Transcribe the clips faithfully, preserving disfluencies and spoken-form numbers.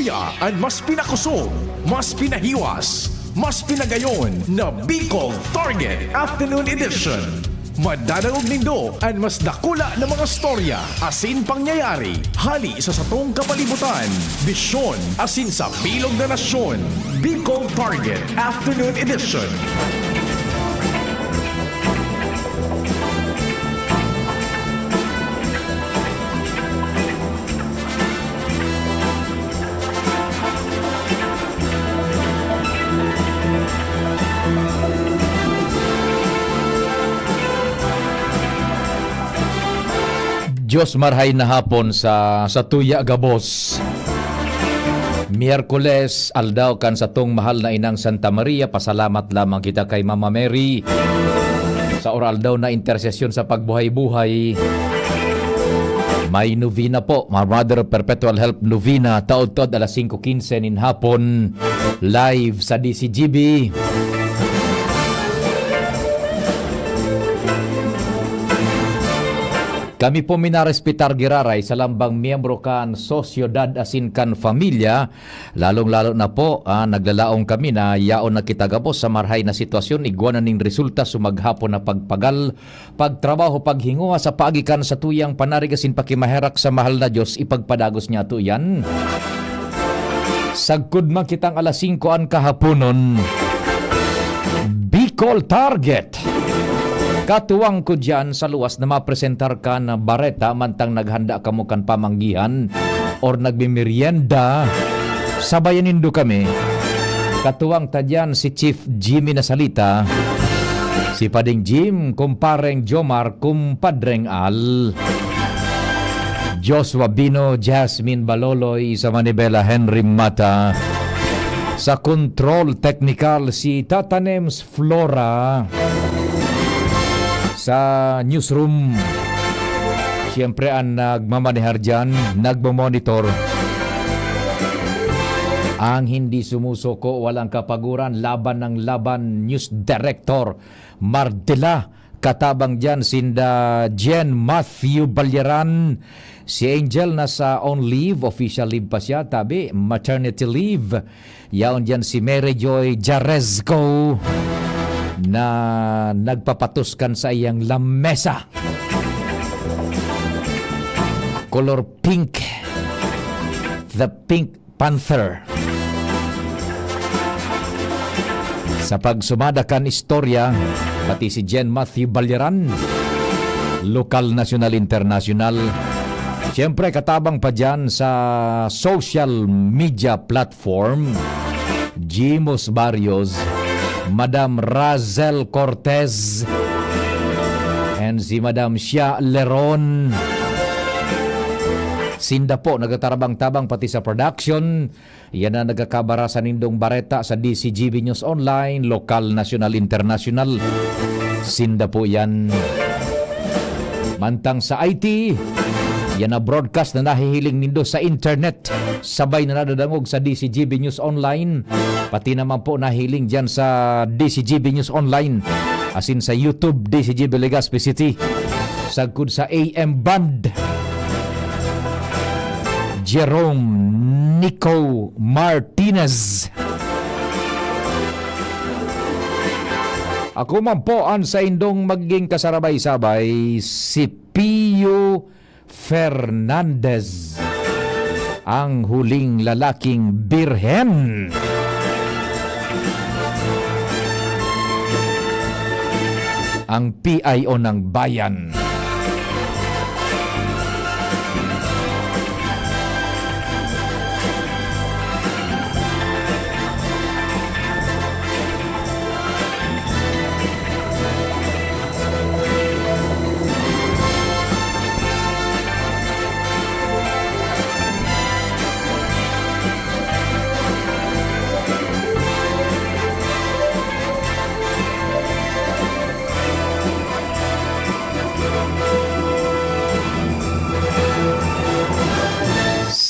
An mas pinakosog, mas pinahiwas, mas pinagayon na Bicol Target Afternoon Edition. Madadangog nindo an mas dakula na mga storya asin pangyayari hali sa satong kapalibutan, bisyon asin sa bilog na nasyon. Bicol Target Afternoon Edition. Diyos, marhay na hapon sa, sa tuya gabos. Miyerkules, aldaw kan satong mahal na Inang Santa Maria, pasalamat lamang kita kay Mama Mary. Sa or-aldaw na intersesyon sa pagbuhay-buhay. May novena po, Mother of Perpetual Help Novena, taod-taod alas singko quince nin hapon, live sa D C G B. Kami po minarespetar giraray sa lambang miyembro kan sosyedad asin kan familya, lalong-lalo na po, ah, naglalaom kami na yaon na kita gabos sa marhay na sitwasyon, igwa na nin resulta sa maghapon na pagpagal, pagtrabaho, paghingowa sa paagi kan satuyang panarig asin pakimaherak sa mahal na Diyos, ipagpadagos niya to yan. Sagkod man kitang alas singko an kahaponon, Bicol Target. Katuwang ko diyan sa luwas na mapresentar kan bareta mantang naghanda kamo kan pamanggihan or nagmemerienda, sabayan nindo kami. Katuwang ta diyan si Chief Jimmy Nasalita, si Pading Jim, Kumpareng Jomar, Kumpadreng Al, Joshua Bino, Jasmine Baloloy, sa Manibela, Henry Mata, sa control technical, si Tata Nems Flora, sa newsroom. Siyempre, ang nagmamanehar diyan, nagmamonitor. Ang hindi sumusuko, walang kapaguran, laban ng laban, news director, Mardela, katabang diyan sinda Jen Matthew Balyaran. Si Angel nasa on leave, official leave pa siya, tabi, maternity leave. Yaon diyan si Mary Joy Jarezco na nagpapatuskan sa iyang lamesa. Color pink. The Pink Panther. Sa pagsumada kan istorya, pati si Jen Matthew Balyaran, lokal, nasyonal, internasyonal. Siyempre, katabang pa diyan sa social media platform, Jimos Barrios, Madam Razel Cortez, and si Madam Shia Leron. Sinda po nagtatabang-tabang pati sa production. Yan ang nagkakabara sa nindong bareta sa D C G B News Online, lokal, nasyonal, internasyonal. Sinda po yan. Mantang sa I T, yan na broadcast na nahihiling nindo sa internet. Sabay na nadadangog sa D C G B News Online. Pati naman po nahiling dyan sa D C G B News Online. Asin sa YouTube, D C G B Legazpi City. Sagkod sa A M Band. Jerome Nico Martinez. Ako man po ang saindong magiging kasarabay-sabay, si Pio Fernandez, ang huling lalaking birhen. Ang P I O ng bayan.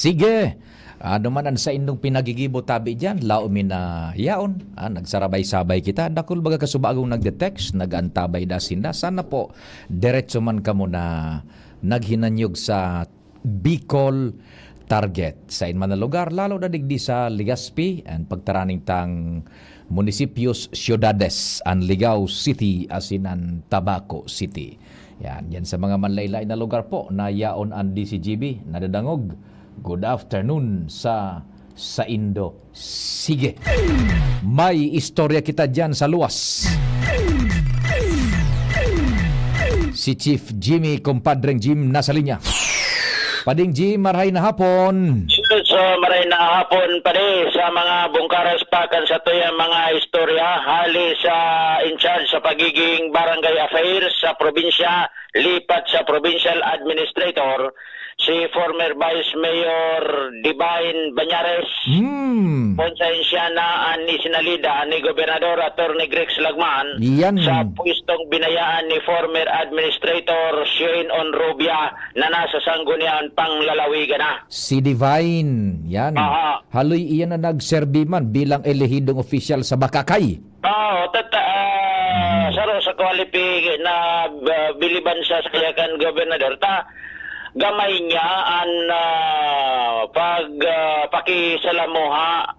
Sige. Ano man ang saindong pinagigibo tabi diyan, laom mi na yaon. Ah, nagsarabay-sabay kita. Dakul baga kasubagong nagde-text, nag-antabay da sinda. Sana po, diretso man kamo na naghinanyog sa Bicol target sa inman na lugar, lalo na digdi sa Legazpi and pagtaraning tang munisipios, siyudades, an Ligao City asin an Tabaco City. Yan, yan sa mga manlain-lain na lugar po na yaon an D C G B, nadadangog. Good afternoon sa saindo. Sige. May istorya kita diyan sa luwas. Si Chief Jimmy, kumpadreng Jim, nasa linya. Pading Jim, marhay na hapon. Yes, uh, maray na hapon, pare, sa mga bungkaras pa kan satuyang mga istorya, hali sa in charge sa pagiging barangay affairs sa probinsya, lipat sa provincial administrator, si former Vice Mayor Divine Bañares. Hmm. Konsensya na an isinalida ni Gobernador Attorney Grex Lagman Yan. sa pwestong binayaan ni former Administrator Shane Onrubia na nasa Sangguniang Panlalawigan na. Si Divine, yan. Aha. Haloy iyan na nagserbi man bilang elehidong opisyal sa Bacacay. Oo, tata, ah, saro sa qualify na, ah, biliban sa sayakan gobernador, ta gamay niya an, ah, pag, ah, pakisalamuha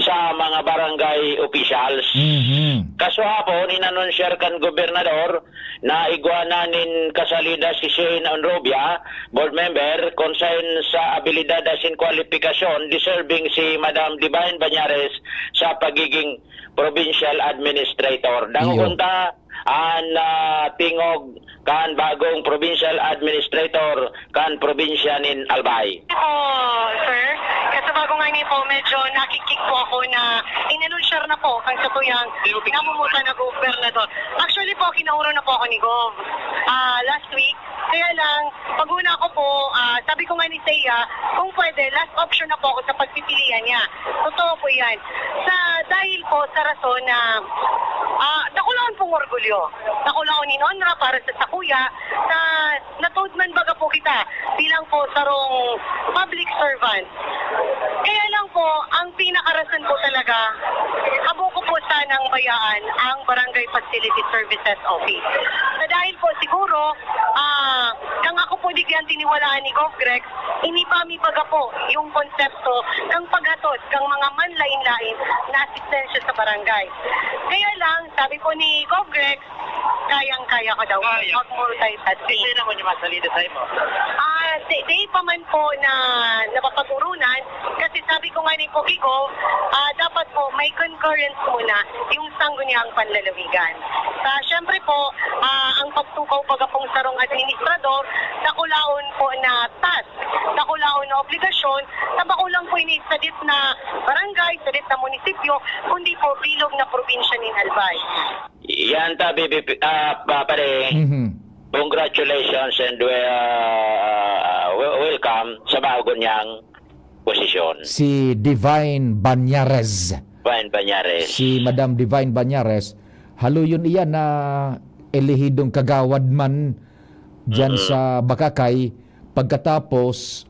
sa mga barangay officials. Mhm. Kasuhapon, inanunsyar kan gobernador na igwa na nin kasalida si Shane Onrubia, board member, konsen sa abilidad asin kwalipikasyon, deserving si Madam Divine Bañares sa pagiging provincial administrator. Dangogon Iyo. ta an, ah, tingog kan bagong provincial administrator kan probinsya nin Albay. Oh, sir. Kasi bago nga ni po, medyo nakikik po ako na inanunsyar na po ang satuyang namumuta na gobernador. Actually po, kinauro na po ako ni Gov, ah, last week. Kaya lang, pag-una ko po, ah, sabi ko nga ni Seiya, kung pwede, last option na po ako sa pagpipilian niya. Totoo po yan. Sa, dahil po sa rason na, ah, dakulaon pong orgulyo. Dakulaon nin onra para sa sakuya, sa natuod man baga po kita bilang po sarong public servant. Kaya lang po, ang pinakarason po talaga, habo ko po sanang bayaan ang Barangay Facility Services Office. Sa dahil po siguro, ah, kang ako po digyan tiniwalaan ni Gov Grex, iniba mi baga po yung konsepto ng paghatod kang mga manlain-lain na asistensya sa barangay. Kaya lang, sabi po ni Gov Grex, kayang-kaya ko daw Kaya. mag-multitask. Di siya naman yung masalida sa imo. Ah, di, di pa man po na napapag-urunan, kasi sabi ko nga ni Pogi Gov, ah, dapat po may concurrence muna yung Sangguniang Panlalawigan. Sa, syempre po, ah, ang pagtukaw baga pong sarong administrador, dakulaon po na task, dakulaon na obligasyon, sa bako lang po ini sadit na barangay, sadit na munisipyo, kundi po bilog na probinsya nin Albay. Yan ta, B B P, ah, pa-, pare. Mhm. Congratulations and we, ah, we-, welcome sa bago niyang posisyon. Si Divine Bañares. Divine Bañares. Si Madam Divine Bañares, haloy iyan na elehidong kagawad man diyan Mm. sa Bacacay. Pagkatapos,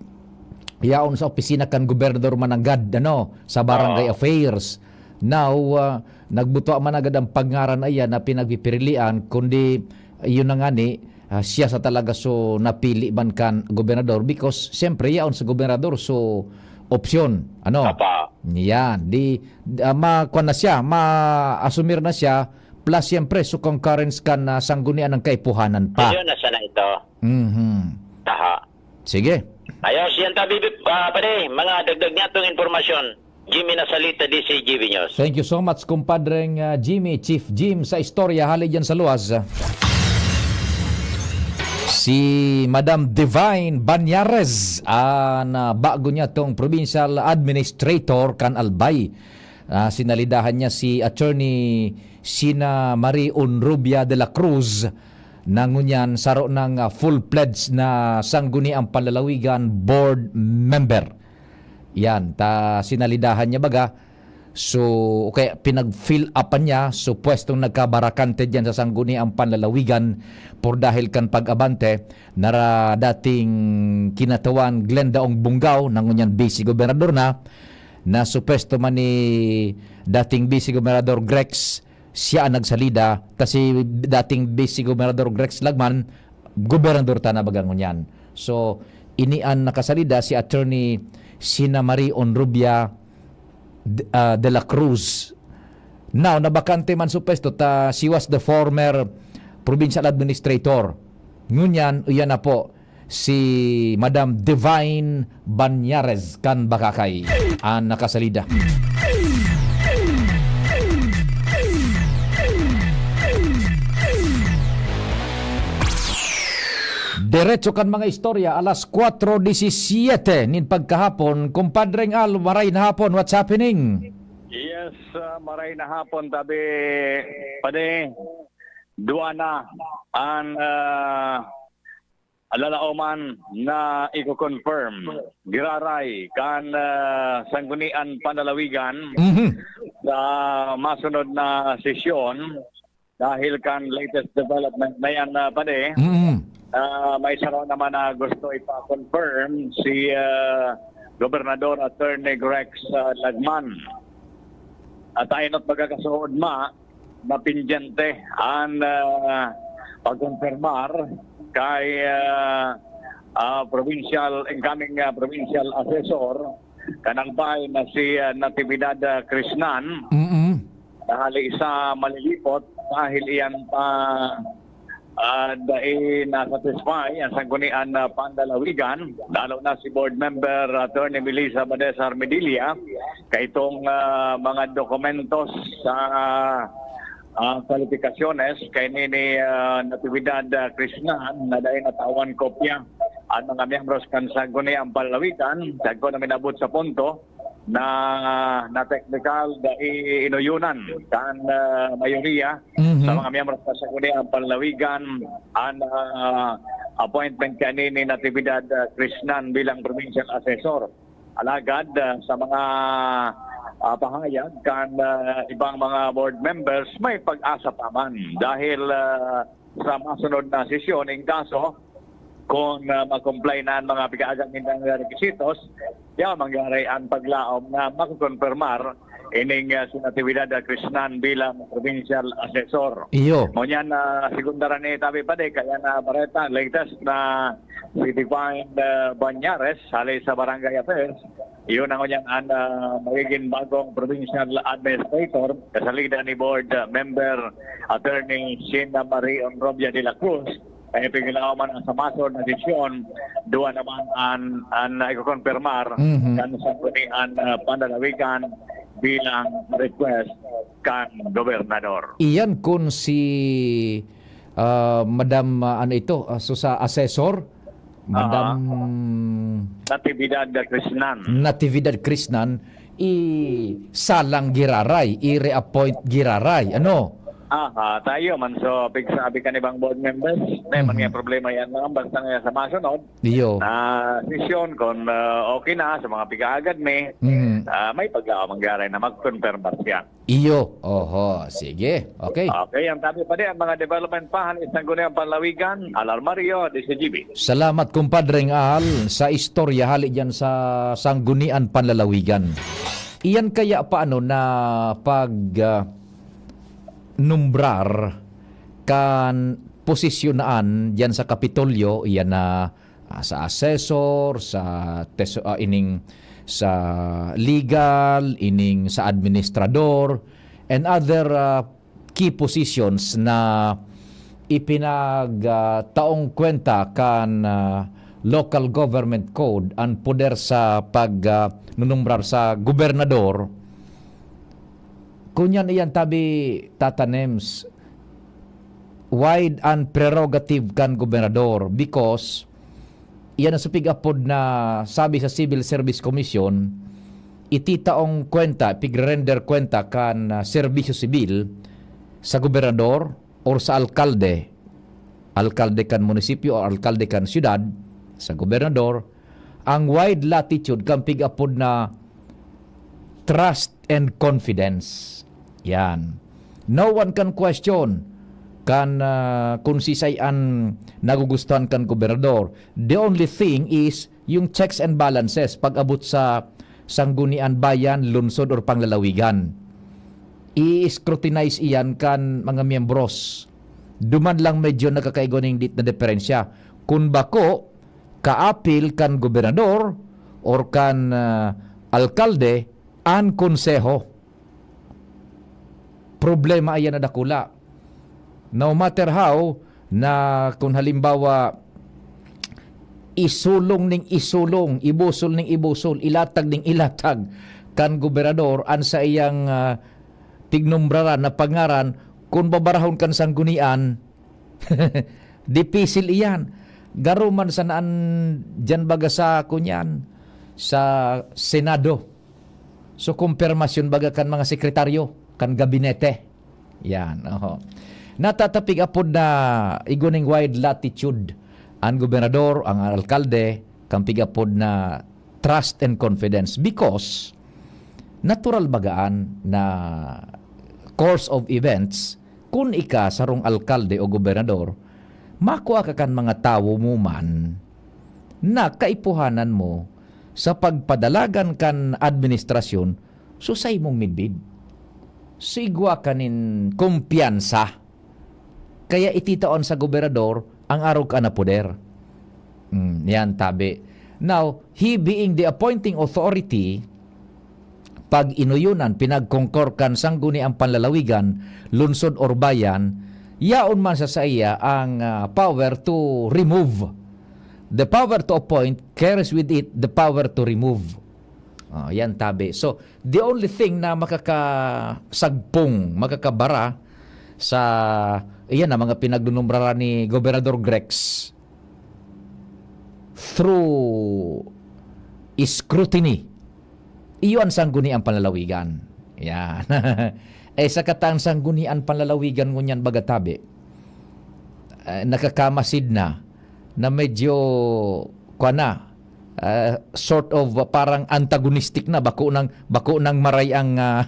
yaon sa opisina kan gobernador mananggad, ano, sa Barangay Oo. Affairs. Now, ah, nagbuto man agad ang pagngaran na iyan na pinagpipirilian, kundi yun na nga ni, ah, siya sa talaga so napili man kan gobernador because, siyempre, yaon sa gobernador so opsyon. Ano? Apa. Yan. Di, ah, makuha na siya, ma-asumir na siya, plus, siyempre, so concurrence kan, ah, sanggunian ng kaipuhanan pa. Ayun, nasa na ito. Mhm. Aha. Sige. Ayos, yan ta, Bibi, ah, pare, mga dagdag niya itong impormasyon. Jimmy Nasalita, D C G B News. Thank you so much, kumpadreng, ah, Jimmy, Chief Jim, sa istorya hali dyan sa luwas. Si Madam Divine Banyares, ah, na bago niya tong provincial administrator kan Albay. Ah, sinalidahan niya si Attorney Sina Marie Onrubia de la Cruz, na ngunyan saro ng, ah, full-fledged na Sangguniang Panlalawigan board member. Yan, ta sinalidahan niya baga. So, o kaya pinag-fill upan niya, so pwestong nagkabarakante diyan sa Sangguniang Panlalawigan por dahil kan pag-abante na ra dating kinatawan Glenda Ong Bunggaw, na ngunyan vice gobernador na, na supwesto man ni dating vice gobernador Grex, siya ang nagsalida, kasi dating vice gobernador Grex Lagman, gobernador ta na baga ngunyan. So, Ini an nakasalida si Attorney Sina Marie Onrubia d-, ah, de la Cruz. Now, nabakante man su pwesto ta she was the former provincial administrator. Ngunyan, iyan na po si Madam Divine Banyares kan Bacacay an nakasalida. Diretso kan mga istorya, alas kwatro disisiete nin pagkahapon. Kumpadreng Al, maray na hapon, what's happening? Yes, ah, maray na hapon, tabi, padi, duwa na an, ah, lalaoman na iko-confirm, giraray kan, ah, Sanggunian Panlalawigan Mhm. sa masunod na sesyon. Dahil kan latest development na yan, ah, padi, Mhm. ah, may saro naman na gusto ipa-confirm si, ah, Gobernador Attorney Rex, ah, Lagman. At ayon at pagkakasuod ma, mapindyente an, ah, pagkonfirmar kay, ah, ah, provincial, incoming, ah, provincial assessor, kanang bahay na si, ah, Natividad, ah, Krishnan, Mm-mm. na hali sa Malilipot, dahil iyan pa, ah, dai na-satisfy ang Sanggunian, ah, Panlalawigan, lalo na si Board Member Attorney Melissa Badesar Medilla, kaitong, ah, mga dokumentos sa, ah, kwalifikasyones kay nini, ah, Natividad, ah, Krishnan na dai natawan kopya ang mga miyembros kan Sanggunian Panlalawigan, sagkod na minabot sa punto na, na teknikal, dai inuyonan kan, ah, mayoriya Mhm. sa mga miyembro sa Sanggunian Panlalawigan an, ah, appointment kani ni Natividad, ah, Krishnan bilang provincial assessor. Alagad, ah, sa mga, ah, pahayag kan, ah, ibang mga board members, may pag-asa pa man dahil, ah, sa masunod na sesyon, in kaso kung, ah, ma-comply na an mga pigaagang nindang requisitos, ya mangyari an paglaom na makukonfirmar ining, ah, si Natividad, ah, Krishnan bilang provincial assessor. Iyo. Ngunyan, ah, segunda ra ni tabi padi, kaya na bareta, latest na si Divine, ah, Banyares, hali sa Barangay Affairs, iyon ang ngunyan an, ah, magiging bagong provincial administrator, kasalida ni Board, ah, Member Attorney Sina Marie Onrobia de la Cruz. Kaya piglaom man an sa masunod na sesyon, duwa naman an, an iko-konfirmar Mhm. kan Sanggunian, ah, Panlalawigan bilang request kan gobernador. Iyan kun si, ah, Madam, ah, ano ito, ah, so sa assessor, Madam Natividad Krishnan. Natividad Krishnan, i-salang giraray, i-reappoint giraray, ano? Aha, tayo man. So, pigsabi kan ibang board members, may man Mhm. nga problema yan, mga basta nga sa masunod Iyo. na sesyon, kung, ah, okay na sa mga pigaagad mi, Mhm. ah, may paglaom giraray na mag-confirm ba siya. Iyo. Oho, sige. Okay. Okay, ang tabi padi, ang mga development pa, han Sangguniang Panlawigan, Al Armario, D C G B. Salamat, kumpadreng Al, sa istorya hali diyan sa Sanggunian Panlalawigan. Iyan kaya paano na pag, ah, numbrar kan posisyonaan diyan sa Kapitolyo, iyan na, ah, sa assessor, sa teso-, ah, ining sa legal, ining sa administrador, and other, ah, key positions na ipinag, ah, taong kwenta kan, ah, Local Government Code an poder sa pag, ah, nunumbrar sa gobernador. Kunyan iyan tabi, Tata Nems, wide an prerogative kan gobernador because iyan ang supig apod na sabi sa Civil Service Commission, iti taong kwenta, pigre-render kwenta kan, ah, serbisyo sibil sa gobernador or sa alkalde, alkalde kan munisipyo o alkalde kan syudad, sa gobernador, ang wide latitude kan pig-apod na trust and confidence. Yan. No one can question kan, ah, kung sisay an nagugustuhan kan gobernador. The only thing is yung checks and balances pag-abot sa sanggunian, bayan, lungsod, or panglalawigan. I-scrutinize iyan kan mga miyembros. Duman lang medyo nagkakaigwa ning dit na diferensya. Kun bako, kaapil kan gobernador or kan, ah, alkalde an konseho. Problema iyan na dakula. No matter how, na kun halimbawa, isulong ning isulong, ibusol ning ibusol, ilatag ning ilatag kan gobernador an saiyang, ah, tignumbraran na pangaran, kun babarahon kan sanggunian, dipisil iyan. Garo man sana an diyan baga sa, kunyan, sa Senado. So, kumpirmasyon baga kan mga sekretaryo, kan gabinete. Yan, oho. Natatapig apod na igwa ning wide latitude an gobernador, ang alkalde, kan pig-apod na trust and confidence. Because, natural bagaan na course of events, kun ika sarong alkalde o gobernador, makua ka kan mga tawo mo man na kaipuhanan mo sa pagpadalagan kan administrasyon, so saimong midbid. So, igwa ka nin kumpiyansa. Kaya ititaon sa gobernador ang arog ka na poder. Hmm, yan, tabi. Now, he being the appointing authority, pag inuyunan, pinagkongkor kan sangguniang panlalawigan, lungsod or bayan, yaon man sa saiya ang, ah, power to remove. The power to appoint carries with it the power to remove. Ah, yan, tabi. So, the only thing na makakasagpong, makakabara sa, iyan na mga pinagdunumbrara ni Gobernador Grex through scrutiny, iyo an sangguniang panlalawigan. Yan. Eh, sa katang sangguniang panlalawigan ngunyan baga tabi, eh, nakakamasid na, na medyo, kwa na, ah, sort of, ah, parang antagonistic na, bako nang, bako nang maray ang, ah,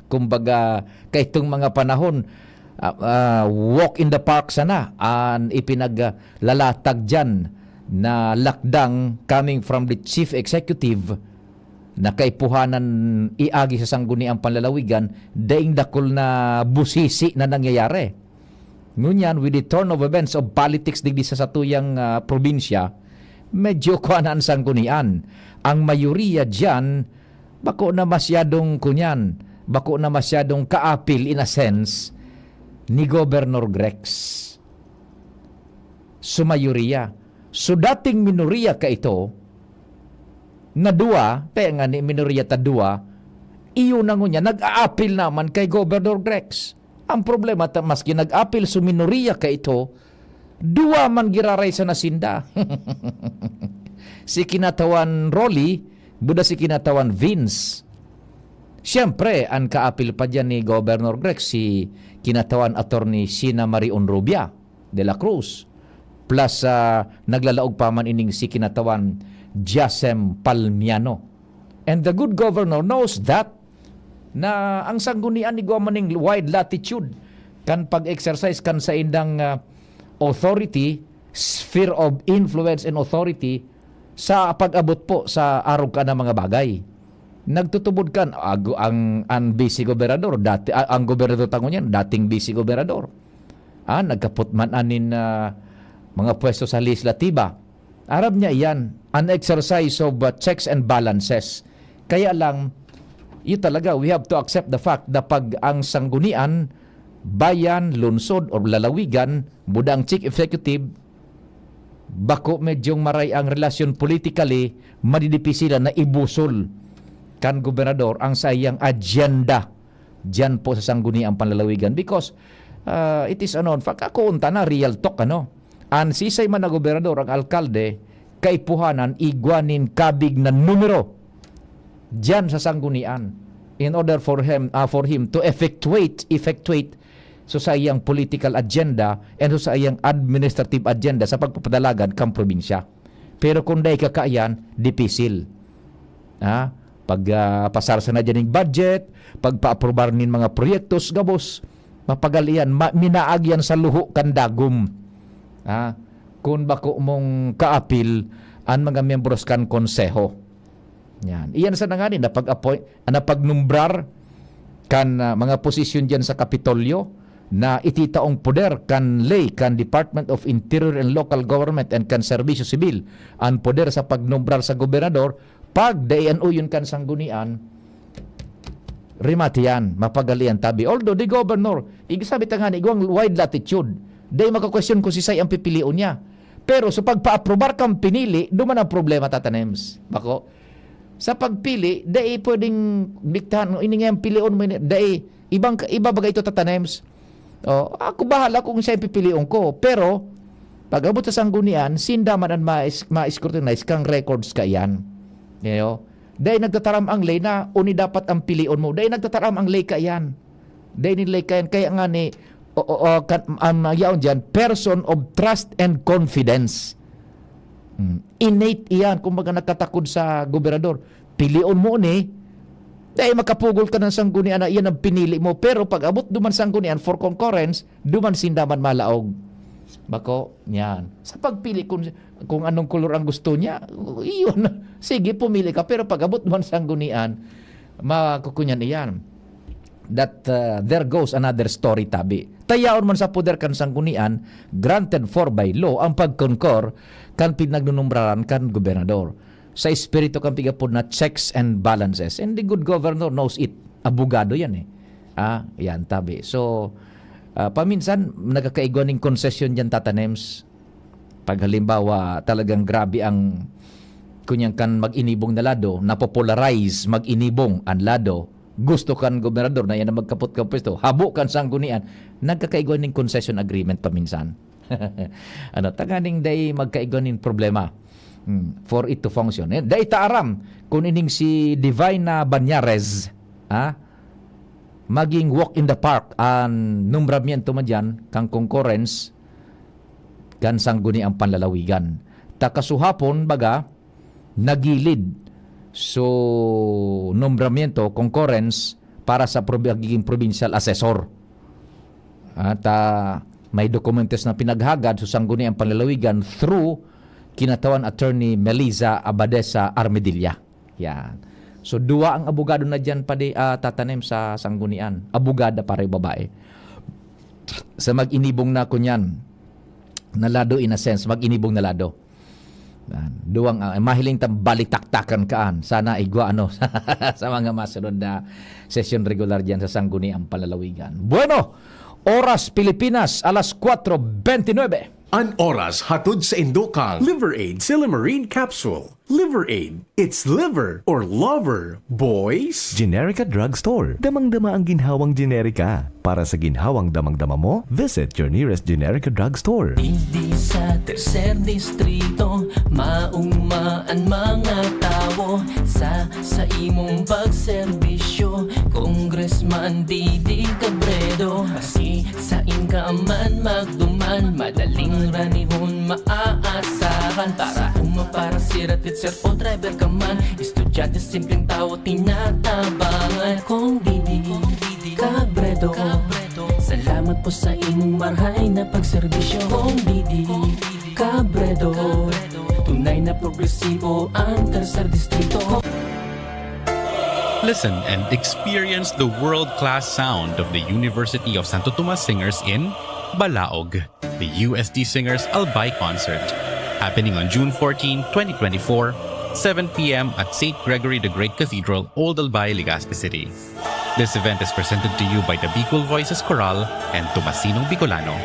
kumbaga, kaitong mga panahon, ah, ah, walk in the park sana an ipinaglalatag diyan na lakdang coming from the chief executive na kaipuhanan iagi sa sangguniang panlalawigan, daing dakul na busisi na nangyayari. Ngunyan, with the turn of events of politics digdi sa satuyang, ah, probinsya, medyo kuha na ang sanggunian. Ang mayoriya diyan, bako na masyadong kunyan, bako na masyadong kaapil in a sense ni Governor Grex. So, mayoriya. So, dating minoriya ka ito, na duwa, kaya nga ni minoriya ta duwa, iyo na ngunyan, nag-aapil naman kay Governor Grex. Ang problema, ta, maski nag-apil so minoriya ka ito, duwa man giraray sa nasinda. Si kinatawan Rolly, buda si kinatawan Vince. Siyempre, ang kaapil pa diyan ni Governor Grex, si kinatawan Attorney Sina Marie Onrubia de la Cruz. Plus, ah, naglalaog pa man ining si kinatawan Jasem Palmiano. And the good governor knows that na ang sanggunian igwa man ning wide latitude kan pag-exercise kan saindang, ah, authority, sphere of influence and authority sa pag-abot po sa arog ka na mga bagay. Nagtutubod kan, ag-, ang, ang vice gobernador, dati, a-, ang gobernador ta ngunyan, dating vice gobernador. Ah, nagkapot man anin, ah, mga pwesto sa lehislatiba. Aram niya iyan, an exercise of, uh, checks and balances. Kaya lang, yun talaga, we have to accept the fact na pag ang sanggunian, bayan, lungsod, or lalawigan, buda ang chief executive, bako medyong maray ang relasyon politically, madidipisilan na ibusol kan gobernador ang saiyang agenda diyan po sa sangguniang panlalawigan because, ah, it is, ano, fact, ako unta na, real talk, ano. An sisay man na gobernador, ang alkalde, kaipuhanan, igwa nin kabig na numero diyan sa sanggunian in order for him, ah, for him to effectuate, effectuate so sa iyang political agenda and so sa iyang administrative agenda sa pagpapadalagan kan probinsya. Pero kung dai ka kaiyan, dipisil. Ha? Pag, ah, pasar sana dyan ning budget, pagpa-aprobar nin mga proyektos, gabos, mapagal iyan, ma-, minaag yan sa luho kan dagom. Ha? Kung bako mong kaapil an mga miyembros kan konseho. Yan. Iyan sa nangani na pag-appoint, na pagnumbrar kan, ah, mga posisyon diyan sa Kapitolyo, na ititaong poder kan ley kan Department of Interior and Local Government and kan Serbisyo Sibil an poder sa pagnombrar sa gobernador, pag dai an uyon kan sanggunian, remate yan, mapagalian tabi. Although the governor, igsabi ta nga ni igwang wide latitude, dai makakwestiyon kung sisay ang pipilion niya. Pero sa pagpa-aprobar kang pinili, duman ang problema, Tata Nems. Bako, sa pagpili, dai pwedeng diktahan, "Ini nga yung pilion mo, ini-," dai, ibang, iba baga ito, Tata Nems. Oh, ako bahala kung siya yung pipilion ko. Pero, pag abot sa sanggunian, sinda man ang ma-, ma-scrutinize kang records ka iyan. Ngayon, dai nagtataram ang ley na uni dapat ang pilion mo. Dai nagtataram ang ley ka iyan. Dai nila ka iyan. Kaya nga ni, o, o, o, kan, ang yaon dyan, person of trust and confidence. Hmm. Innate iyan, kumbaga nagkatakod sa gobernador. Pilion mo ni, dai makapugol ka ng sanggunian na iyan ang pinili mo. Pero pag abot duman sanggunian for concurrence, duman sinda man malaog. Bako, yan. Sa pagpili kung, kung anong kolor ang gusto niya, iyon. Sige, pumili ka. Pero pag abot duman sanggunian, makukunyan iyan. That, uh, there goes another story, tabi. Tayaon man sa poder kan sanggunian, granted for by law ang pagkonkor kan pinagnunumbraran kan gobernador. Sa espiritu kan pigapod na checks and balances. And the good governor knows it. Abogado yan eh. Ah, yan, tabi. So, ah, paminsan, nagkakaigwa ning konsesyon dyan, Tata Nems. Pag halimbawa, talagang grabe ang kunyang kan mag-inibong na lado, napopolarize, mag-inibong ang lado, gusto kan gobernador na yan ang magkapot kan pwesto, habo kan sanggunian, nagkakaigwa ning concession agreement paminsan. Ano, tanganing dai magkaigwa ning problema, hmm, for it to function. Eh, dai ta aram kung ining si Divina Banyares, ha? Maging walk in the park an nombramiento man diyan kan concurrence kan sangguniang panlalawigan. Ta kasuhapon, baga, nagilid. So, nombramiento, concurrence para sa probi-, pagiging provincial assessor. At, ah, may dokumento na pinaghagad sa sangguniang panlalawigan through kinatawan attorney Melissa Abadesa Armedilla. Yan. So, duwa ang abogado na diyan, padi, ah, Tata Nems, sa sanggunian. Abogada, pare, babae. Sa mag-inibong na kunyan, na lado, in a sense, mag-inibong na lado. Yan. Duwang, ah, mahiling ta balitaktakan kaan. Sana igwa, ano, sa mga masunod na sesyon regular diyan sa sangguniang panlalawigan. Bueno, oras Pilipinas, alas kwatro bentynebe. An oras hatod saindo kan Liver Aid Silymarin Capsule. Liver Aid. It's liver or lover, boys. Generica Drugstore. Damang-dama ang ginhawang generika. Para sa ginhawang damang-dama mo, visit your nearest Generica Drugstore. Digdi sa Tercer Distrito, maugma an mga tawo. Sa, sa imong pagserbisyo, Congressman Didi Cabredo. Maski sain ka man magduman, madaling ranihon maaasahan. Para uma, para sira, teacher o driver ka man, estudyante, simpleng tawo, tinatabangan. Kong Didi Cabredo, salamat po sa imong marhay na pagserbisyo. Kong Didi Cabredo, tunay na progresibo ang Tercer Distrito. Listen and experience the world-class sound of the University of Santo Tomas Singers in Balaog, the U S T Singers Albay Concert, happening on June fourteen, twenty twenty-four, seven p m at Saint Gregory the Great Cathedral, Old Albay, Legazpi City. This event is presented to you by the Bicol Voices Chorale and Tomasinong Bicolano.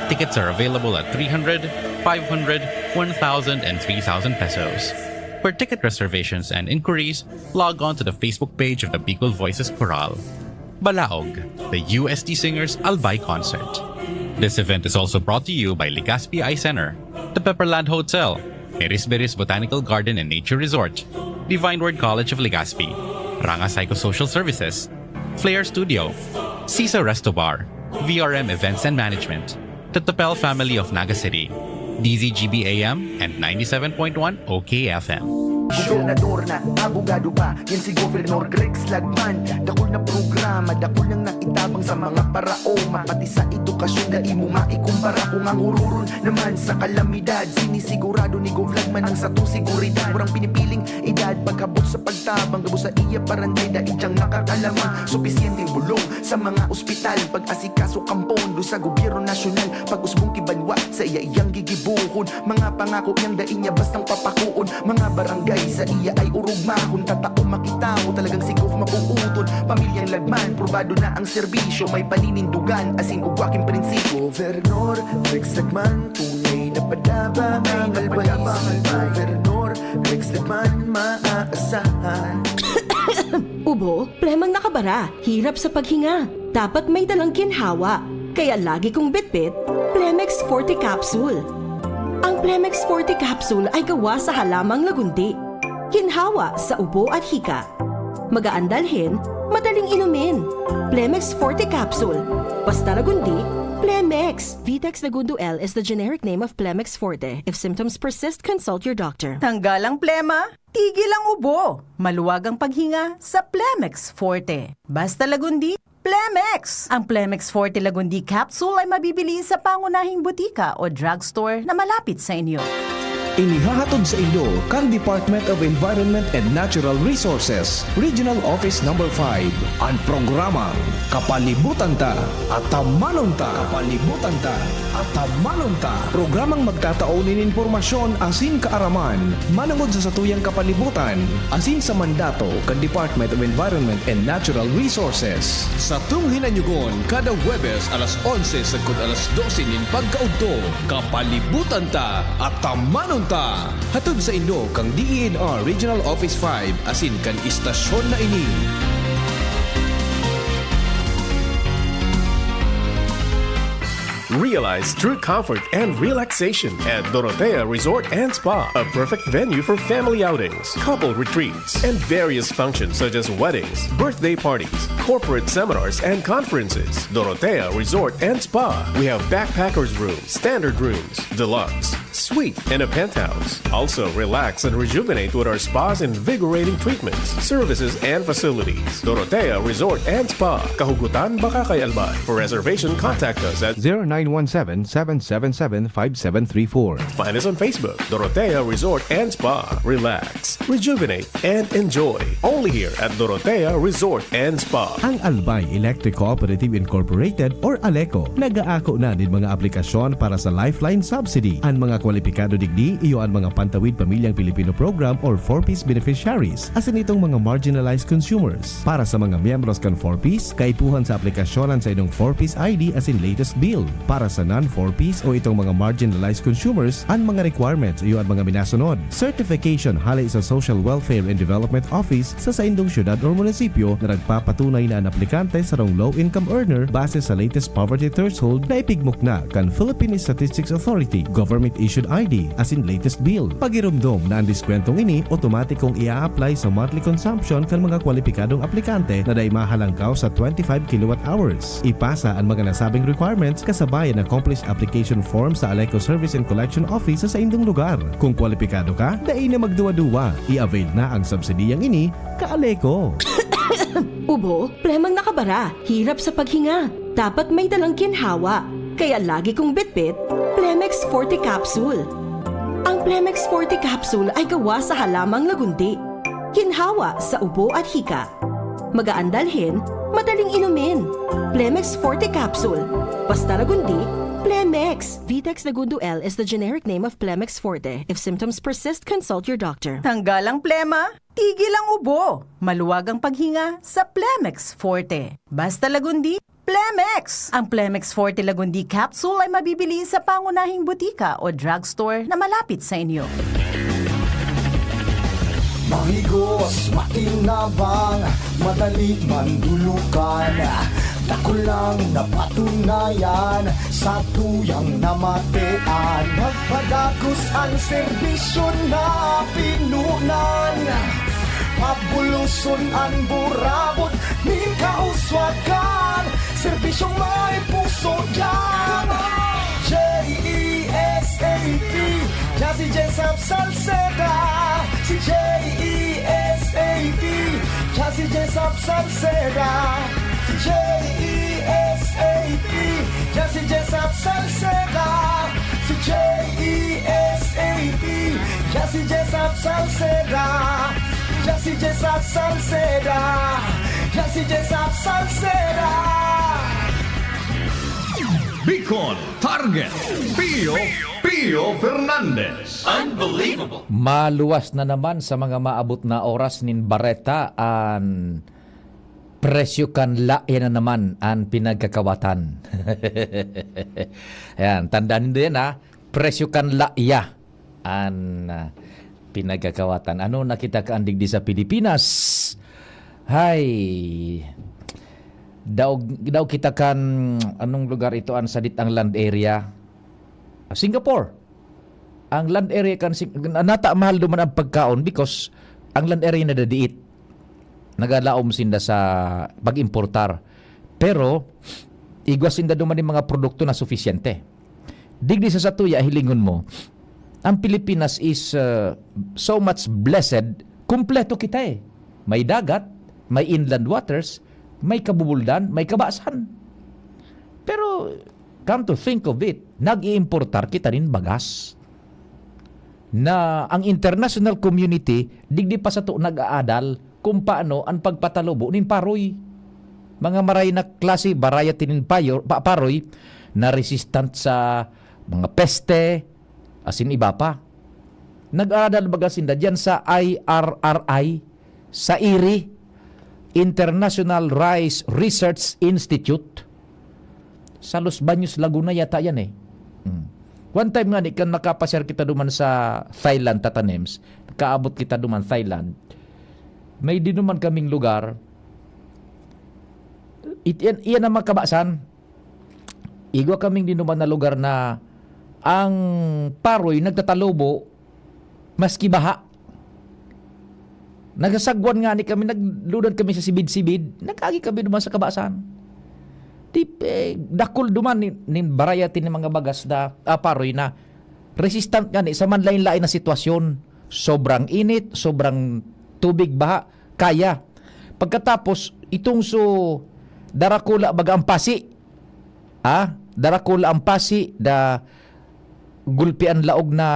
Tickets are available at three hundred, five hundred, one thousand, and three thousand pesos. For ticket reservations and inquiries, log on to the Facebook page of the Bicol Voices Chorale. Balaog, the U S T Singers Albay Concert. This event is also brought to you by Legazpi Eye Center, the Pepperland Hotel, Miris-Biris Botanical Garden and Nature Resort, Divine Word College of Legazpi, Ranga Psychosocial Services, Flair Studio, Sisa Resto Bar, V R M Events and Management, the Tapel family of Naga City, D Z G B A M and ninety-seven point one O K F M. Gobernador na, abogado pa, yan si Governor Grex Lagman. Dakul na programa, dakul nang naitabang sa mga paraoma. Pati sa edukasyon, dai mo maikumpara. Kung ang ururon naman sa kalamidad, sinisigurado ni Gov Lagman ang satong seguridad. Walang pinipiling edad, pagkabot sa pagtabang, gabos sa iya barangay, dai diyang makakalaman. Supisyenteng bulong sa mga ospital, pag-asikaso kan pondo sa gobyerno nasyonal, pag-usbong ki banwa sa iya iyang gigibohon. Mga pangako niyang dai niya bastang papakoon. Mga barangay sa iya ay orog mahon. Tatao makita mo talagang si Gov mabubuton. Pamilyang Lagman, probado na ang serbisyo. May paninindugan, asin ugwa king prinsipyo. Governor Rex Lagman, tunay na padabang ang always. Governor Rex Lagman, maaasahan. Ubo, plemang nakabara, hirap sa paghinga. Dapat may dalang ginhawa. Kaya lagi kong bitbit, Plemex Forte Capsule. Ang Plemex Forte Capsule ay gawa sa halamang lagundi. Ginhawa sa ubo at hika. Magaan dalhin, madaling inumin. Plemex Forte Capsule. Basta lagundi, Plemex. Vitex Lagundo L is the generic name of Plemex Forte. If symptoms persist, consult your doctor. Tanggal ang plema, tigil ang ubo. Maluwag ang paghinga sa Plemex Forte. Basta lagundi, Plemex! Ang Plemex Forte Lagundi Capsule ay mabibili sa pangunahing butika o drugstore na malapit sa inyo. Inihahatod sa inyo kan Department of Environment and Natural Resources, Regional Office Number five, an programang Kapalibutan Ta, Atamanon Ta. Kapalibutan Ta, Atamanon Ta. Programang magtatao nin impormasyon asin kaaraman manongod sa satuyang kapalibutan asin sa mandato kan Department of Environment and Natural Resources. Satong hinanyugon kada Huwebes alas onse sagkod alas dose nin pagkaudto. Kapalibutan Ta, Atamanon Ta. Hatod sa inyo kan DENR Regional Office five asin kan istasyon na ini. Realize true comfort and relaxation at Dorotea Resort and Spa, a perfect venue for family outings, couple retreats, and various functions such as weddings, birthday parties, corporate seminars, and conferences. Dorotea Resort and Spa. We have backpackers room, standard rooms, deluxe, suite, and a penthouse. Also, relax and rejuvenate with our spa's invigorating treatments, services, and facilities. Dorotea Resort and Spa. Kahugutan baka kay Albay. For reservation, contact us at zero nine one seven, seven seven seven, five seven three four. Find us on Facebook, Dorotea Resort and Spa. Relax, rejuvenate, and enjoy. Only here at Dorotea Resort and Spa. Ang Albay Electric Cooperative Incorporated or ALECO nag-aako na nin mga aplikasyon para sa Lifeline Subsidy. An mga kwalipikado digdi iyo an mga Pantawid Pamilyang Pilipino Program or four Ps beneficiaries, asin itong mga marginalized consumers. Para sa mga miyembros kan four Ps, kaipuhan sa aplikasyon an saindong four Ps I D asin latest bill. Para sa non-four Ps o itong mga marginalized consumers, an mga requirements iyo an mga minasunod: certification hale sa Social Welfare and Development Office sa saindong syudad or munisipyo na nagpapatunay na an aplikante sarong low-income earner base sa latest poverty threshold na ipigmukna kan Philippine Statistics Authority, government-issued I D, asin latest bill. Pagiromdom na an diskwentong ini otomatikong i-a-apply sa monthly consumption kan mga kwalipikadong aplikante na dai mahalangkaw sa twenty-five kilowatt hours. Ipasa an mga nasabing requirements kasabay an accomplished application form sa ALECO Service and Collection Office sa saindong lugar. Kung kwalipikado ka, dai na magduwa-duwa. I-avail na ang subsidiyang ini, ka-ALECO! Ubo, plemang nakabara, hirap sa paghinga. Dapat may dalang ginhawa. Kaya lagi kong bitbit, Plemex Forte Capsule. Ang Plemex Forte Capsule ay gawa sa halamang lagundi. Ginhawa sa ubo at hika. Magaan dalhin, madaling inumin. Plemex Forte Capsule. Basta lagundi, Plemex. Vitex Lagundo L is the generic name of Plemex Forte. If symptoms persist, consult your doctor. Tanggal ang plema, tigil ang ubo. Maluwag ang paghinga sa Plemex Forte. Basta lagundi, Plemex! Ang Plemex Forte Lagundi Capsule ay mabibili sa pangunahing butika o drugstore na malapit sa inyo. Mahigos, makinabang, madali mandulukan. Dakul nang napatunayan sa tuyang namatean. Magpadagos an serbisyo na pinunan. Pabuloson an burabot nin kauswagan. Serbisyong may puso diyan. J E S A P, Jazzy Jessup Salceda. Si J E S A P, Jazzy Jessup Salceda. Si J E S A P, Jazzy Jessup Salceda. Si J E S A P, Jazzy Jessup Salceda. Jazzy Jessup Salceda. Jazzy Jessup Salceda. Bicol Target, Pio, Pio Fernandez. Unbelievable. Maluwas na naman sa mga maabot na oras nin bareta an presyo kan laya na naman an pinagkakawatan. Ayan, tandaan nindo yan, ha. Presyo kan laya an, ah, pinagkakawatan. Ano nakita ka digdi sa Pilipinas? Hay, daog, daog kita kan, anong lugar ito, an sadit ang land area? Singapore. Ang land area kan Sing-, nata mahal duman ang pagkaon because ang land area na dadiit. Nagalaom sinda sa pag-importar. Pero, igwa sinda duman yung mga produkto na sufisyente. Digdi sa satuya, hilingon mo, ang Pilipinas is, uh, so much blessed, kumpleto kita eh. May dagat, may inland waters, may kabubuldan, may kabasan. Pero, come to think of it, nag-iimportar kita nin bagas na ang international community digdi pa sato nag-aadal kung paano an pagpatalubo nin paroy. Mga maray na klase, variety nin payo-, pa-, paroy na resistant sa mga peste, asin iba pa. Nag-aadal baga sinda diyan sa I R R I, sa iri, International Rice Research Institute. Sa Los Baños, Laguna yata yan eh. Hmm. One time nga ni, kan nakapasyar kita duman sa Thailand, Tata Nems, kaabot kita duman Thailand, may dinuman kaming lugar, it-, iyan, iyan ang makabasan. Igwa kaming dinuman na lugar na ang paroy nagtatalubo maski baha. Nagsasagwan ngani kami, nagludan kami sa sibid-sibid, nag-agi kami duman sa kabasan. Di, eh, dakul duman ni, nin variety ni mga bagas na, ah, paroy na resistant ngani sa manlain-lain na sitwasyon. Sobrang init, sobrang tubig, baha, kaya. Pagkatapos, itong so, darakula baga ang pasi. Ah, darakula ang pasi, da gulpi an laog na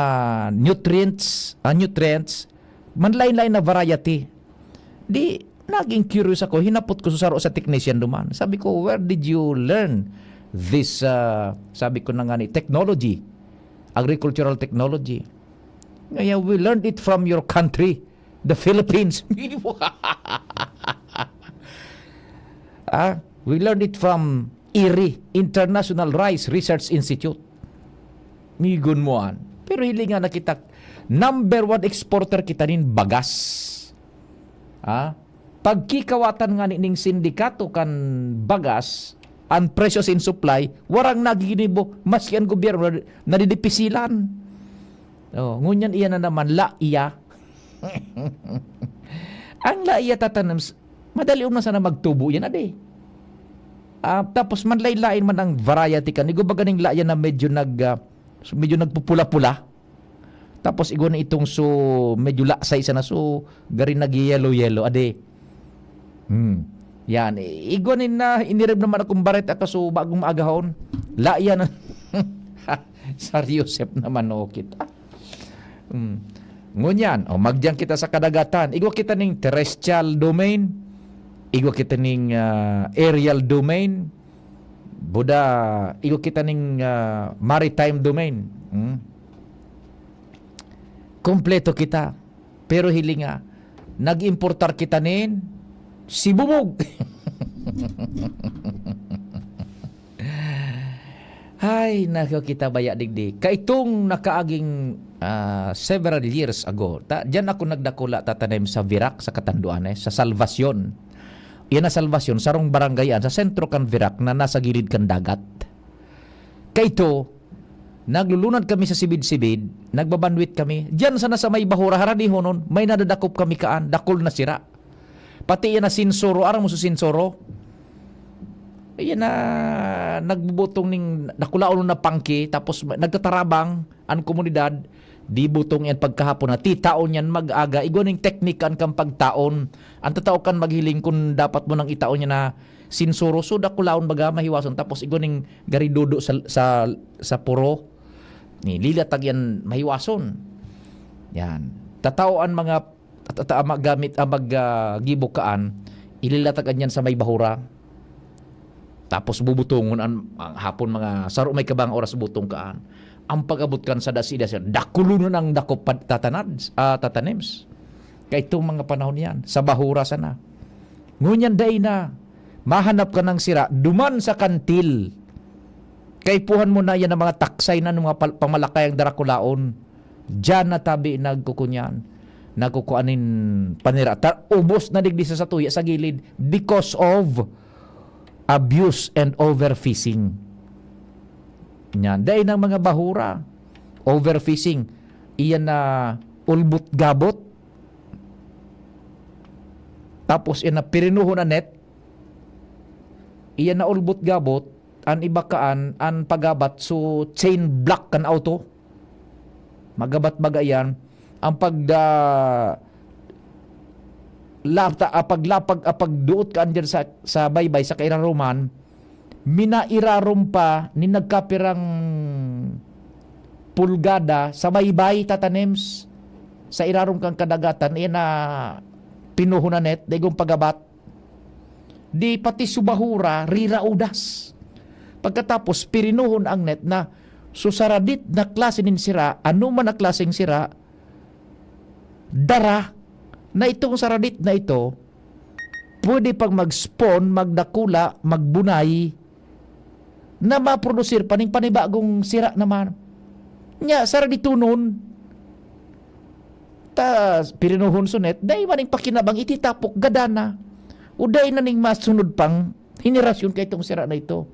nutrients, ah, nutrients, manlain-lain na variety. Di, naging curious ako, hinapot ko sa saro sa technician duman. Sabi ko, "Where did you learn this," ah, sabi ko na nga ni, "technology, agricultural technology?" Ngayon, "We learned it from your country, the Philippines." Ah, "We learned it from iri, International Rice Research Institute." Migon mo an. Pero hilinga na kita, number one exporter kita nin bagas. Ah, pagkikawatan nga ni ning sindikato kan bagas, ang presyo sin supply, warang nagiginibo, maski ang gobyerno, nadidipisilan. Oh, ngunyan iyan na naman, la iya. Ang la iya tatanom, s-, madali na sana magtubo yan, ade. Ah, tapos manlain-lain man ang variety kan. Igo ba ganing la iya na medyo nag, ah, medyo nagpupula-pula? Tapos igwa na itong so, medyo laksay sana, so, gari nag-yellow-yellow, ade. Hmm. Yan. I-, igwa ni na, inirib naman akong baret, aka so, bagong maagahon. La yan. Sa Yosef naman, no, kita. Hmm. Ngunyan, o, magdiyan kita sa kadagatan. Igwa kita ning terrestrial domain. Igwa kita ning, ah, aerial domain. Buda, igwa kita ning, ah, maritime domain. Hmm. Kompleto kita. Pero hilinga, nag-importar kita nin sibubog. Ay, nako, kita baya digdi. Kaitong nakaaging, ah, several years ago, ta-, diyan ako nagdakula, tatanim sa Virac, sa Catanduanes, sa Salvacion. Iyan na Salvacion, sarong barangay yan, sa sentro kan Virac na nasa gilid kan dagat. Kaito, naglulunad kami sa sibid-sibid, nagbabanwit kami. Diyan sana sa may bahura, haranihonon, may nadadakop kami kaan, dakul na sira. Pati yan na sinsoro, aram mo sa sinsoro? Ayan na, nagbubutong ning dakulaon na pangki, tapos ma-, nagtatarabang ang komunidad. Di butong yan pagkahapon na titaon yan mag-aga. Igwa ning teknika an kan pagtaon. An tatao kan maghiling kun dapat mo nang itaon niya na sinsuro. So, dakulaon baga mahiwason. Tapos igwa ning garidudo sa, sa, sa puro. Ni, lilatag yan mahiwason. Yan. Tatao an mga at, at, ah, magamit, ah, mag, ah, gibo kaan, ililatag an yan sa may bahura. Tapos bubutongon an, ang hapon mga saro may kabang oras butong kaan. Ang pag-abot kan sa dasi-dasi, dakulonon ang dakop pad-, tatanad, ah, tatanems. Kaitong mga panahon yan, sa bahura sana. Ngunyan dai na, mahanap ka ng sira, duman sa kantil. Kaipuhan mo na yan ang mga taksay na ng mga pal-, pamalakayang darakulaon. Diyan na tabi nagkukunyan, nagkukuan nin panira. Ta-, ubos na digdi sa satuya sa gilid because of abuse and overfishing. Yan. Dahil ng mga bahura, overfishing, iyan na ulbot-gabot. Tapos iyan na pirinuhon na net, iyan na ulbot-gabot, an iba kaan, an pagabat, so chain block kan auto. Magabat baga iyan. Ang pag, ah, lapta, ah, paglapag, ah, pagduot kaan diyan sa, sa baybay, sa kairaruman, minairarom pa ni nagkapirang pulgada sa baybay, tatanems, sa irarom kan kadagatan, iyan na pinuhunan net, daigong pagabat. Di pati subahura, riraudas. Pagkatapos, pirinuhon ang net na, so, saradit na klase nin sira, ano man na klaseng sira, dara, na itong saradit na ito, pwede pang mag-spawn, magdakula, magbunay, na maprodusir pa ning panibagong sira naman. Nya, saraditunon, ta, pirinuhon sunet, dai man ning pakinabang, ititapok, gadana. O dai na ning masunod pang henerasyon kay itong sira na ito.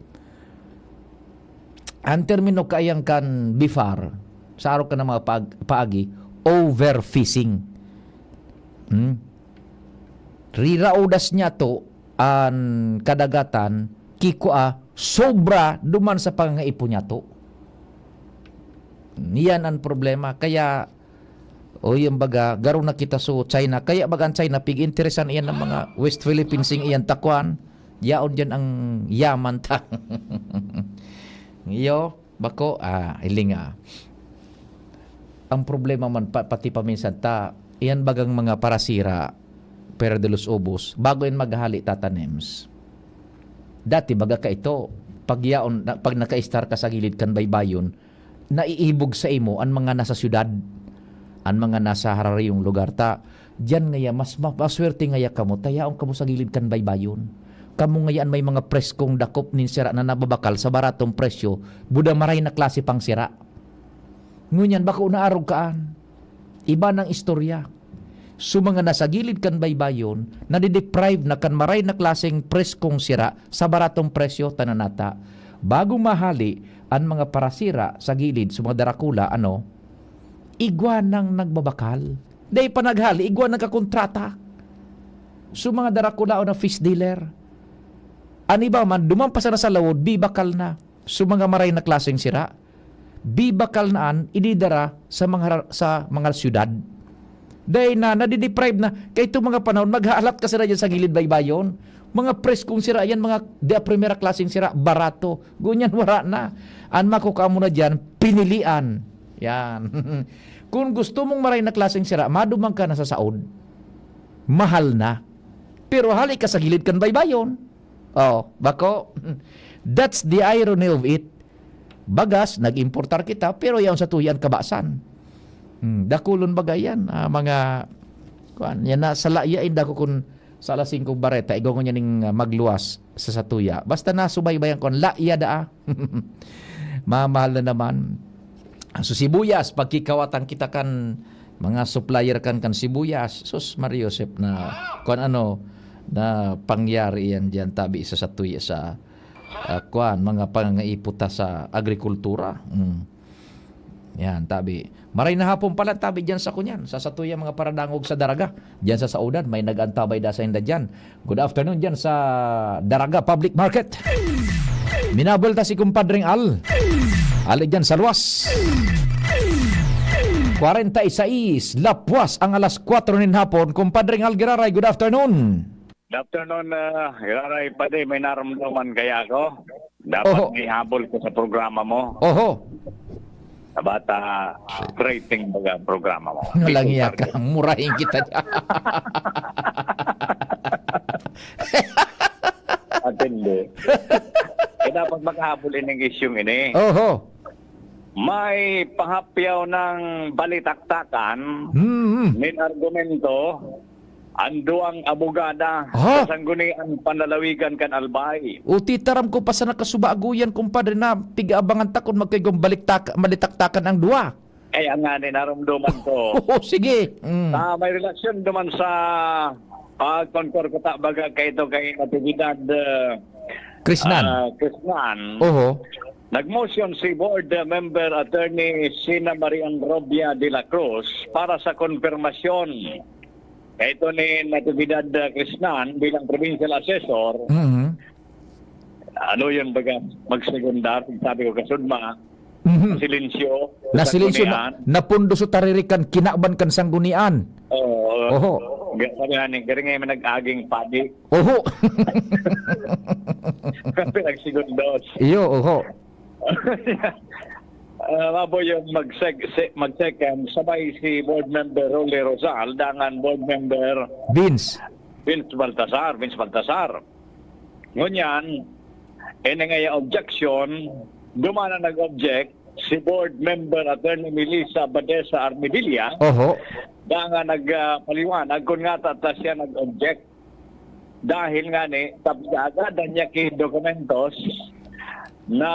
Ang termino kayang kan bifar, sa araw ka ng mga pag-, paagi, overfishing. Hmm? Riraudas niya to, an kadagatan, kikua, sobra duman sa pangangaipon niya to. Niyan ang problema. Kaya, o yung baga, garo na kita so China. Kaya baga ang China, pig-interesan iyan ng mga West Philippine Sea, iyan takwan. Yaon dyan ang yaman ta. Iyo, bako, ah, hiling nga. Ang problema man, pa, pati paminsan ta, iyan bagang mga parasira, pera de los ubos, bago yan maghali, tatanems. Dati baga ka ito, pag yaon, na, pag nakaistar ka sa gilid kan baybayon, naiibog sa imo an mga nasa syudad, an mga nasa hararayong lugar ta. Diyan ngaya, mas ma-, maswerte ngaya kamo, ta yaon kamo sa gilid kan baybayon. Kamo ngaya an may mga preskong dakop nin sira na nababakal sa baratong presyo, buda maray na klase pang sira. Ngunyan, bako naarog kaan. Iba nang istorya. So, mga nasa gilid kan baybayon, nadideprive na kan maray na klaseng preskong sira sa baratong presyo, tananata. Bago mahali an mga parasira sa gilid, sa mga darakula, ano, igwa nang nagbabakal. Dai pa naghali, igwa nagkakontrata. So, mga darakula o na fish dealer. An iba man, duman pa sana sa lawod, bibakal na. So, mga maray na klaseng sira. Bibakal na an ididara sa mga, sa mga syudad. Dai na, nadideprive na. Kay itong mga panahon, maghahalat ka sira dyan sa gilid baybayon. Mga preskong sira yan, mga de primera klaseng sira, barato. Ngunyan, wara na. An makukua mo na dyan, pinilian. Yan. Kung gusto mong maray na klaseng sira, maduman ka na sa saod. Mahal na. Pero hali ka sa gilid kan baybayon. Oh, bako. That's the irony of it. Bagas, nag-importar kita, pero yaon sa tuya an kabasan. Hmm, dakulon baga yan, ah, mga, kuwan, yan na, sa laya, inda ko kun sa alas singko bareta, igwa ko niya ning, ah, magluwas sa satuya. Basta nasubaybayan ko, an laya daa. Mamahal na naman. So, sibuyas, pagkikawatan kita kan mga supplier kan, kan sibuyas. Sus, Maria Josep na, kuwan ano, na pangyari yan diyan, tabi sa satuya sa ah, kwan, mga pangangaipo ta sa agrikultura. Mm. Yan, tabi. Maray na hapon pala, tabi, diyan sa kunyan, sa satuya mga paradangog sa Daraga. Diyan sa Saudan, may nag-antabay da sa inda diyan. Good afternoon diyan sa Daraga Public Market. Minabuelta si Kumpadring Al. Ali diyan sa luwas. Kwarenta y seis, lapwas ang alas kwatro nin hapon. Kumpadre Ngal Giraray, good afternoon. Good afternoon, ah, Giraray. Padi, may naramdaman kaya ako. Dapat Oho. may habol ko sa programa mo. Oho. Dapat, ah, rating baga ang programa mo. Walang May iya ka. Murahin kita dyan. Atindi. Eh, dapat makahabol ining isyung ini. Oho. May pahapyaw ng balitaktakan, Hmm. nin argumento, ang duwang abogada Ha? sa Sangguniang Panlalawigan kan Albay. O, titaram ko pa sa nakasubago yan, kumpadre, na pig-aabangan ta kun magkaigong baliktak-, balitaktakan ang duwa. Ay, ang nga ni narumduman ko. Oo, sige. Mm. Ah, may relasyon naman sa pagkonkor ko ta baga kay ito kay Natividad, ah, Krisnan. ah, Krisnan. Oho. Nag-motion si Board Member Attorney Sina Marian Robia de la Cruz para sa konfirmasyon. Kaya ito ni Natividad, ah, Krisnan bilang provincial assessor. Mhm. Ano yun, baga, magsegundar? Sabi ko, kasudma, Mhm. silensyo, Nasilencio na, sanggunian. Napundo sa taririkan, kinaban kan sanggunian. Oo. Oho. Ga-, sabi nga ni, garing nga yung nag-aging padi. Oho. Pinagsigundos. Iyo, oho. Ah, mabo yung mag-sec-, se-, mag-second, sabay si Board Member Rolly Rosal, dangan Board Member Vince. Vince Baltasar, Vince Baltasar. Ngunyan, ini nga yung objection, duman na nag-object si Board Member Attorney Melissa Badesa Armedilla, Oho. dangan nag, ah, paliwanag kung nga ta, ta siya nag-object. Dahil nga ni, tapos agad niya ki dokumentos na,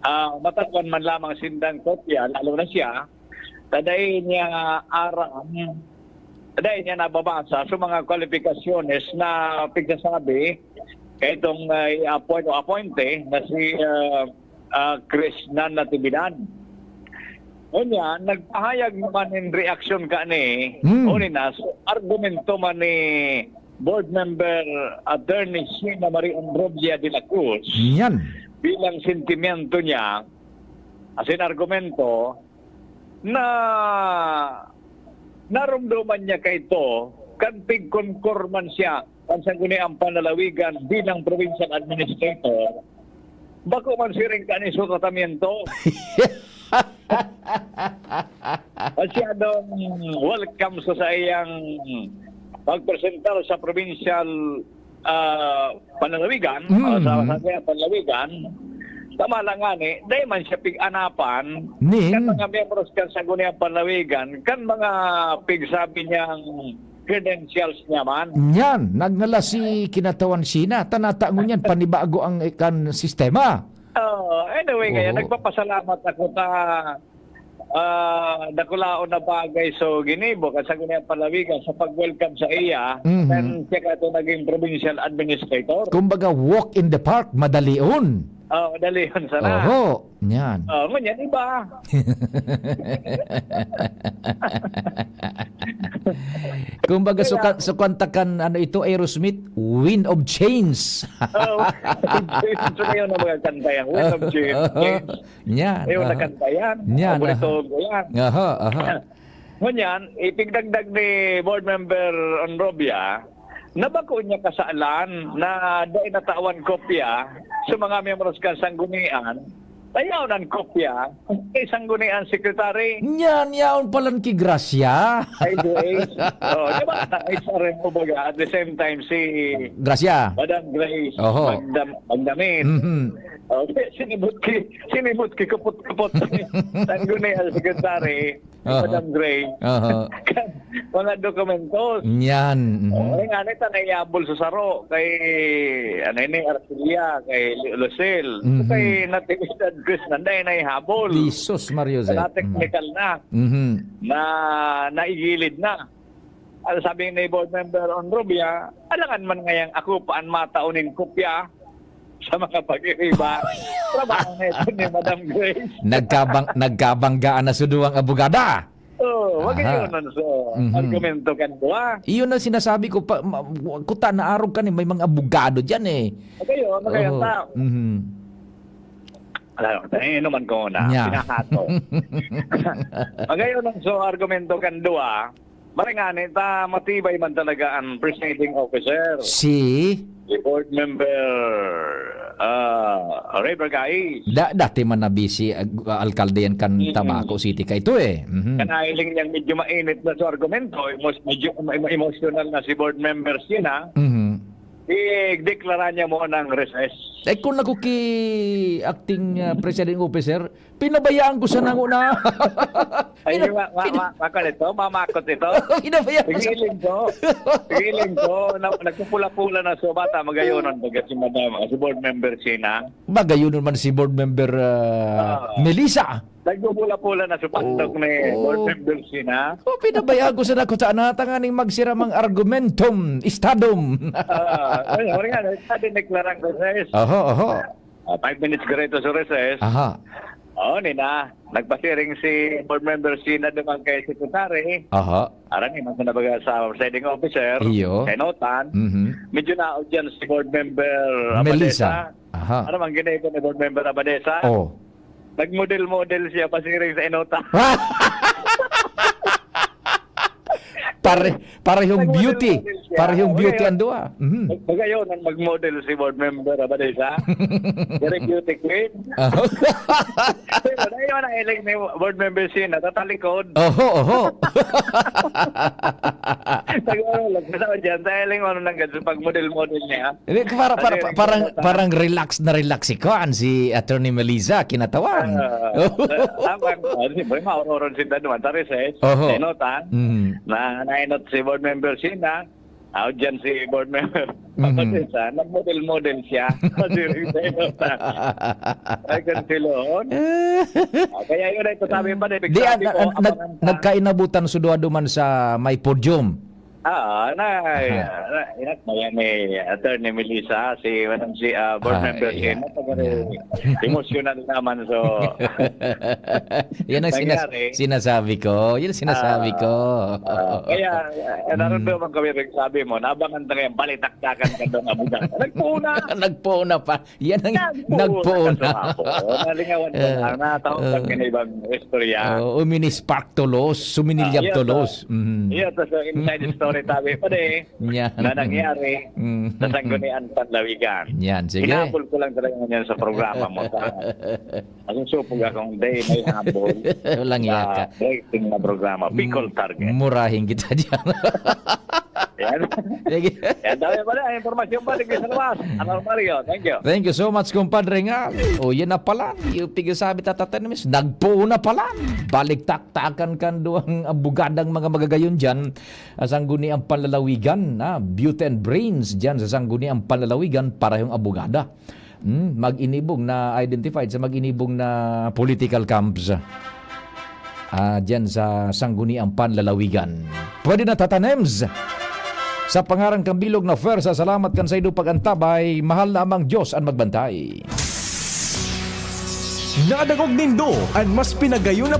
ah, matawan man lamang sindang kopya, lalo na siya, ta dai niya aram, ta dai niya nababasa sa mga kwalipikasyones na pigsasabi kaitong, ah, i-appoint o appointe na si, ah, ah, Krishnan Natividad. Unya, nagpahayag naman nin reaksyon kani, Hmm. uni na, so, argumento man ni Board Member Attorney Sheena Marie Onrobia de la Cruz Yan. bilang sentimiento niya, asin argumento, na narumduman niya kaito kan pigkonkor man siya kan Sangguniang Panlalawigan bilang provincial administrator, bako man siring kani su tratamiento. Masyadong welcome sa saiyang pagpresentar sa provincial, ah, panlalawigan, Mm. ah, sa, sa kaya panlalawigan, tama lang nga ni, dai man siya pig-anapan, Nin? kan mga miyembros kan Sangguniang Panlalawigan, kan mga pigsabi niyang credentials niya man. Nyan, nagnala si Kinatawan Sheena, tanata ngunyan, panibago ang, eh, kan sistema. Oh, anyway, kaya Oo. nagpapasalamat ako ta, ah, dakulaon na bagay so ginibo kan Sangguniang Panlalawigan sa pag-welcome sa iya, Mhm. kan siya kato naging provincial administrator. Kumbaga, walk in the park, madalion. Oh, madalion sana. Oho, yan. Oh, ngunyan, iba. Kumbaga, Kaya suka-, sukantakan, ano ito, Aerosmith, Wind of Change. Oh, so ngayon ang mga kanta yan, Wind of Change. Yan, Ayun, aha. nakanta yan. Yan, Paborito aha. ko yan. Aha, aha. Ngunyan, ipigdagdag ni Board Member Onrobia na bako niya kasalan na dai natawan kopya sa mga miyembros kan sanggunian, tayaw nan kopya kay sanggunian secretary. Nyan, yaon palan ki Gracia. Ay, Grace. Oh, di ba? Na H R M, kumbaga, at the same time, si Gracia. Madam Grace Oho. Magdam-, Magdamit. Mhm. Oh, sinibot ki, sinibot ki, kapot-kapot. Sanggunian secretary. Oho. Madam Gray. Oho. Mga dokumentos. Yan, mhm. Oh, nga, nita naihabol sa saro. Kay, ano ini, Arcelia, kay Lu-, Lucille. Mhm. Kay Natividad Cruz, nanday naihabol. Jesus, Mario Zet. Sa technical na. Mhm. Na naigilid na. Ang sabi ni Board Member Onrobia, alangan man ngayang ako pa ang matao nin kopya sa mga pag-iriba. Trabaho na ito ni Madam Grace. Nagkabang-, nagkabanggaan na sa duwang abogada. Oo, wag Aha. yun, so, Mhm. argumento kan duwa. Iyon ang sinasabi ko, pa, ma-, kuta na arog ka ni, may mga abogado dyan eh. Magayon, magayon Oo. ta. Mhm. Ano, eh, inuman ko na, Nya. Pinahato. Magayon ang so argumento kan duwa, maray ngani ta matibay man talaga ang presiding officer. Si? Si board member, ah, Ray Vergais. Da-, dati man na busy, ag-, alkalde yan kan Mm. Tabaco City ka ito eh. Mhm. Kanahiling niyang medyo mainit na sa argumento, emos-, medyo emo-, emosyonal na si board member Sina. Mhm. Ideklara niya mo ng recess. Eh, kung ako ki acting, ah, presiding officer, pinabayaan ko siya na nguna. Ay, Pina-, ma-, ma-, pina- ma-, makal ito, mamakot ito. Pinabayaan ko siya. Sige, linggo. Sige, linggo. Na-, nagpupula-pula na so bata, magayonon, baga si madam, ah, si board member Sina. Magayonon man si board member, ah, Ah. Melissa. Nagpupula-pula na so pandok Oh, ni oh. board member Sina. Oh, pinabayaan ko siya na kung saan natanganing magsiramang argumentum, istadum. Ah, ayun, wala nga, sa dineklarang recess. Oho, oho. Ah, five minutes greater sa recess. Aha. Oh, nina, nagpasiring si board member Sina duman kay secretary. Aha. Aram niyo, mas nabaga sa presiding officer, Iyo. Kay Notan. Mhm. Medyo na-audience si board member Melissa. Abadesa. Aha. Ano mang ginagawa ni board member Abadesa? Oh. Nagmodel-model siya, pasiring sa Inota. Pare-, parehong Nagmodel-model beauty. siya. Parehong Okay, beauty yun. ang duwa. Mhm. Mag-, magayon ang mag-model si board member Abadesa. Very beauty queen. Ah. Pero na yun ang hiling ni board member Sina, tatalikod. Oho, oho. Nag-ano lang, basta dyan, sa hiling ano lang, sa pag-model-model niya. Hindi, para, para, Kasi parang, nagkakatawa. parang relax na relax si Kuan, si Attorney Melissa, kinatawan. Ah, ah, abang, ah, di ba, maororon si Danuan, Taris, eh, Oho. Senotan, Mm. na nainot si board member Sina, ah, dyan si board member Mhm. Patricia, nag-model-model siya. Kasi rin sa Senotan. Ay, kansilon. Ah, kaya yun ay pasabi pa rin, Di, sabi ah, ko, ah, nag-, abangan ta. nagkainabutan sa duwa duman sa may podium. Ah, na, Aha. na, inat mo yan ni Attorney Melissa, si, ano, si, ah, board Ah, member yeah. Sina, pag Yeah. emotional naman, so, Yan ang sinas-, nangyari. sinasabi ko. Yan ang sinasabi Ah, ko. ah, kaya, eh, naroon Mm. ba man kami nagsabi mo, nabangan na ngayon, balitaktakan ka doon, abogado. Nagpuuna. Nagpuuna pa. Yan ang Nagpuuna nagpuuna. ka sa hapon. Nalingawan ko Eh, lang, natahong eh. ka ng ibang istorya. Oo, uminis pa tulos, suminilyab Ah, iya, tulos. sa, Mhm. iya, sa, sa inside story tabi pa di, Yan. na nangyari, Mm. sa Sangguniang Panlawigan. Yan, sige. Hinabol ko lang talaga ngayon sa programa mo, sa, ang supog akong day, may habol. Walang Sa yaka. rating na programa, Bicol Mm, Target. murahin kita dyan. Yan. Sige. Yan, dami pala, ang impormasyon pa, tigil sa labas. Ano, Mario, thank you. Thank you so much, compadre nga. O, yan na pala. Yung pigsasabi, tatatanim, nagpuuna pala. Balik taktakan kan duwang abogadang mga magagayon dyan. Sa Sangguniang Panlalawigan, ah, Beauty and Brains dyan sa Sangguniang Panlalawigan, parehong abogada. Hmm, mag-inibong na identified sa mag-inibong na political camps. Ah, dyan sa Sangguniang Panlalawigan. Pwede na, Tata Nems. Sa pangaran kan bilog na pwersa, salamat kan saindo pag-antabay. Mahal na Amang Diyos an magbantay. Nadangog nindo an mas pinagayon na